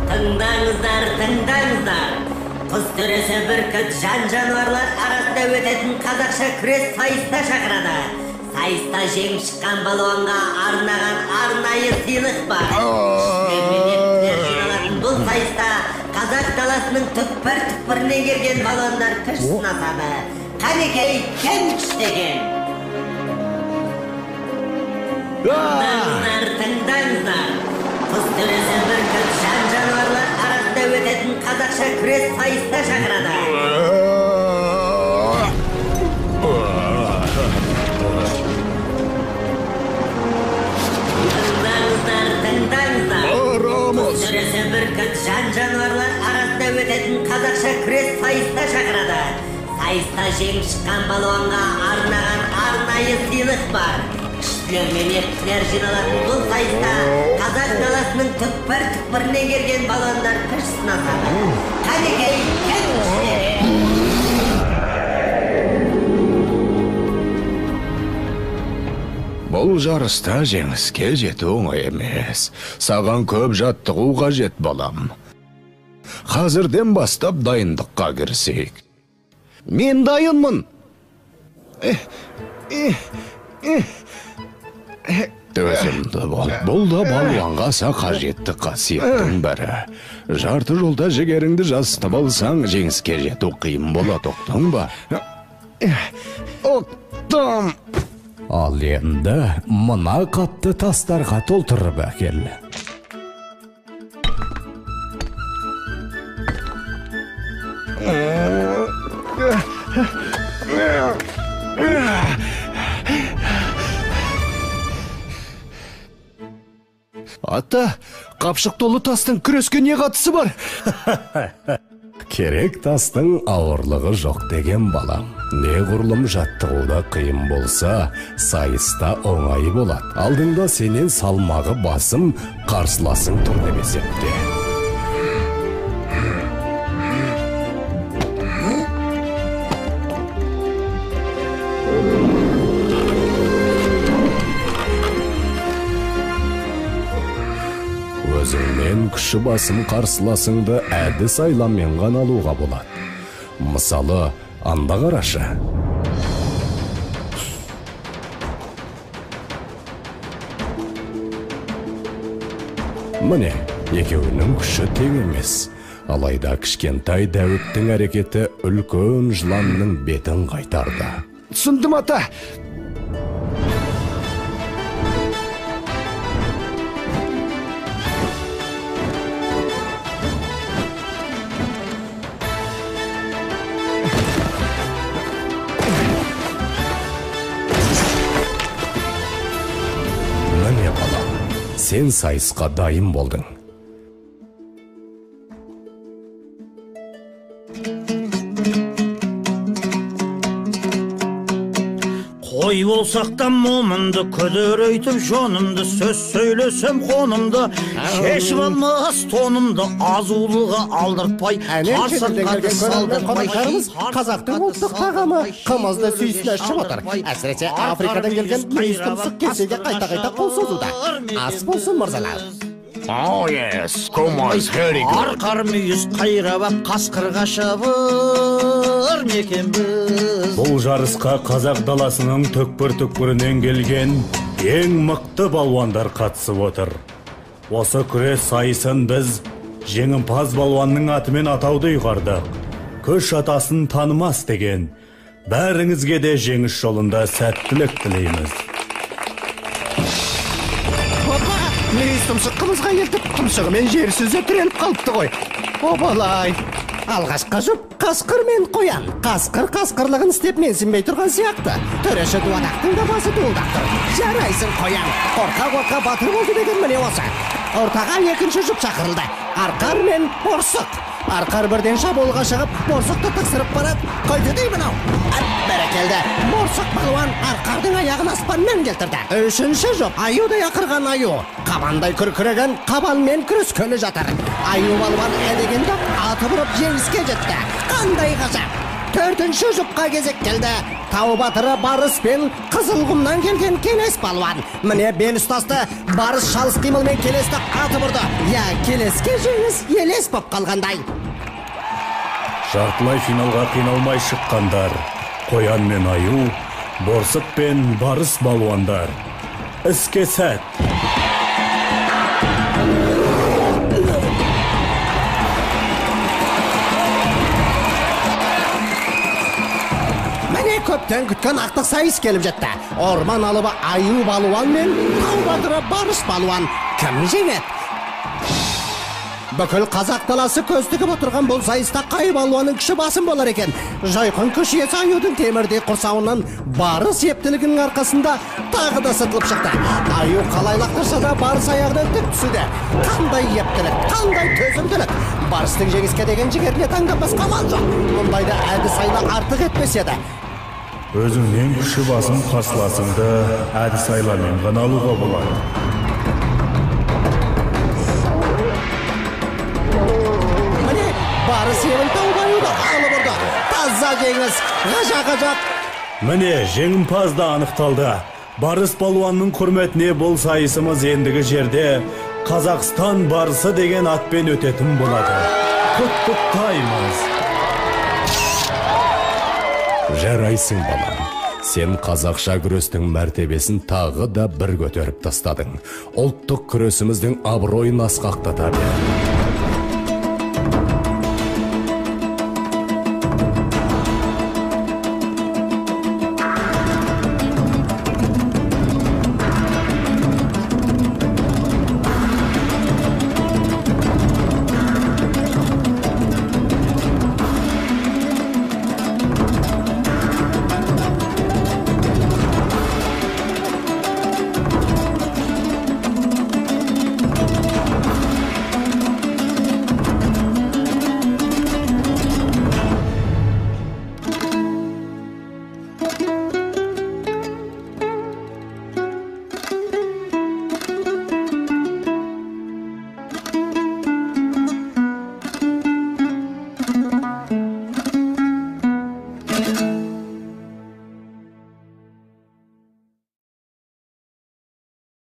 Тыңдаңыздар, тыңдаңыздар. Құс төресі бүркіт жан-жануарлар арасында өтетін қазақша күрес сайысына шақырады. Сайыста жеңіп шыққан балуанға арнаған арнайы сыйлық бар. Күштілер жиналатын бұл сайыста қазақ даласының түкпір-түкпірінен келген балуандар күш сынасады. Қанекей, кім күшті екен? Тыңдаңыздар, тыңдаңыздар. Құс төресі бүркіт жан-жануарлар арасында өтетін қазақша күрес сайысына шақырады. Тыңдаңыздар, тыңдаңыздар. Құс төресі бүркіт жан-жануарлар арасында өтетін қазақша күрес сайысына шақырады. Сайыста жеңіп шыққан балуанға арнаған арнайы сыйлық бар. Күштілер мен ептілер жиналатын бұл сайыста қазақ даласының түкпір-түкпірінен келген балуандар күш сынасады. Қанекей, кім күшті? Бұл жарыста жеңіске жету оңай емес. Саған көп жаттығу қажет, балам. Қазірден бастап дайындыққа кірісейік. Мен дайынмын. Төзімді бол. Бұл да балуанға аса қажетті қасиеттің бірі. Жарты жолда жігеріңді жасытып алсаң, жеңіске жету қиын болады, ұқтың ба? Ұқтым. Ал енді мына қапты тастарға толтырып әкел. Ата, қапшық толы тастың күреске не қатысы бар? Керек тастың ауырлығы жоқ деген балам. Неғұрлым жаттығуда қиын болса, сайыста оңай болады. Алдыңда сенен салмағы басым, қарсыласың тұр деп есепте. Өзіңнен күші басым қарсыласыңды әдіс айламен ғана алуға болады. Мысалы, анда қарашы. Міне, екеуінің күші тең емес. Алайда кішкентай дәуіттің әрекеті үлкен жыланның бетін қайтарды. Түсіндім, ата. Міне, балам, сен сайысқа дайын болдың. Қой болсақ та момынды, күдірейтіп жонымды, сөз сөйлесем қонымды, шешіп алмас тонымды, азулыға алдыртпай, қарсыртқанды салдыртпай. Қазақтың ұлттық тағамы қымызды сүйсіне ішіп отыр. Әсіресе Африкадан келген мүйіз тұмсық кесеге қайта-қайта қол созуда. Ас болсын, мырзалар. Oh yes, kumas very good. Арқар мүйіз қайрап ап, қасқырға шабыр мекенбіз. Бұл жарысқа қазақ даласының түкпір-түкпірінен келген ең мықты балуандар қатысып отыр. Осы күрес сайысын біз жеңімпаз балуанның атымен атауды ұйғардық. Күш атасын танымас деген. Бәріңізге де жеңіс жолында сәттілік тілейміз. Мүйіз тұмсық қымызға елтіп, тұмсығымен жер сүзе тіреліп қалыпты ғой. Обалай! Алғашқы жұп қасқыр мен қоян. Қасқыр қасқырлығын істеп менсінбей тұрған сияқты. Төреші дуадақтың да басы дуылдап тұр. Жарайсың, қоян. Қорқа-қорқа батыр болды деген міне осы. Ортаға екінші жұп шақырылды. Арқар мен борсық. Арқар бірден шабуылға шығып, борсықты тықсырып барады. Қойды дей мынау. Бәрекелді. Борсық балуан арқардың аяғын аспаннан келтірді. Үшінші жұп аюдай ақырған аю. Қабандай күркіреген қабанмен күрескелі жатыр. Аю балуан әлегенді атып ұрып жеңіске жетті. Қандай ғажап! Төртінші жұпқа кезек келді. Тау батыры Барыс пен Қызылқұмнан келген Келес балуан. Міне бел ұстасты. Барыс шалыс қимылмен Келесті атып ұрды. Я, Келеске жеңіс елес боп қалғандай. Жартылай финалға қиналмай шыққандар Қоян мен Аю, Борсық пен Барыс балуандар. Іске сәт! Міне көптен күткен ақтық сайыс келіп жетті. Орман алыбы Аю балуан мен тау батыры Барыс балуан. Кім жеңеді? Бүкіл қазақ даласы көз тігіп отырған бұл сайыста қай балуанның күші басым болар екен? Жайқын күш иесі Аюдың темірдей құрсауынан Барыс ептілігінің арқасында тағы да сытылып шықты. Аю қалай лақтырса да Барыс аяғынан тік түсуде. Қандай ептілік, қандай төзімділік! Барыстың жеңіске деген жігеріне таңданбасқа амал жоқ. Мұндайда әдіс айла артық етпес еді. Өзіңнен күші басым қарсыласыңды әдіс айламен ғана алуға болады. Міне Барыс ебін тауып Аюды алып ұрды. Таза жеңіс, ғажап-ғажап. Міне жеңімпаз да анықталды. Барыс балуанның құрметіне бұл сайысымыз ендігі жерде Қазақстан барысы деген атпен өтетін болады. Құттықтаймыз. Жарайсың, балам. Сен қазақша күрестің мәртебесін тағы да бір көтеріп тастадың. Ұлттық күресіміздің абыройын асқақтата бер.